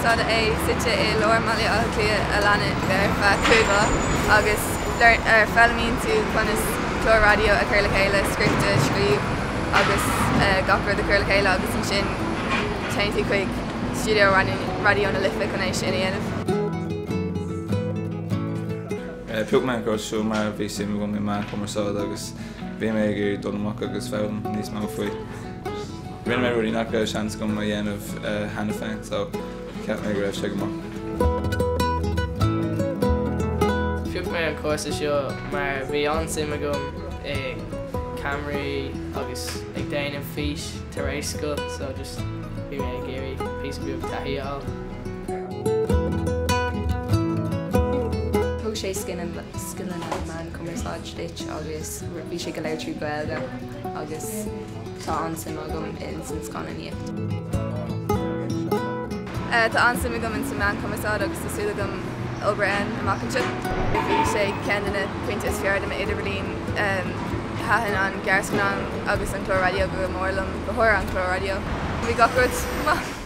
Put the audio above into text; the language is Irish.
cumarsáide é, suite i lár mBaile Átha Cliath a leanann ar feadh 5 lá agus foghlaimíonn tú conas clár raidió a chur le chéile, script a scríobh agus gach rud a chur le chéile agus ansin téann tú chuig stiúideo Raidió na Life chun é sin a dhéanamh. Phioc mé an cúrsa seo mar bhí suim agam i meán cumarsáide agus bhí mé ag iarraidh dul amach agus foghlaim níos mó faoi. Rinne mé rudaí nach raibh seans agam a dhéanamh cheana féin so cheap mé go raibh sé go maith. Phioc mé an cúrsa seo mar bhí an-suim agam i ceamaraí agus ag déanamh fís tar éis scoil so just bhí mé ag iarraidh píosa beag taithí a fháil. Thug sé scileanna meán cumarsáid duit agus bhí sé go léir trí Ghaeilge agus Tá an-suim agam ins an scannánaíocht. Tá an-suim agam ins an meán cumarsáid agus tá súil agam obair ann amach anseo. Bhí sé ceann de na pointí is fearr de m'idirbhliain. Thaitin an gearrscannán agus an clár raidió go mór liom, go háirithe an clár raidió. Bhí gach rud maith.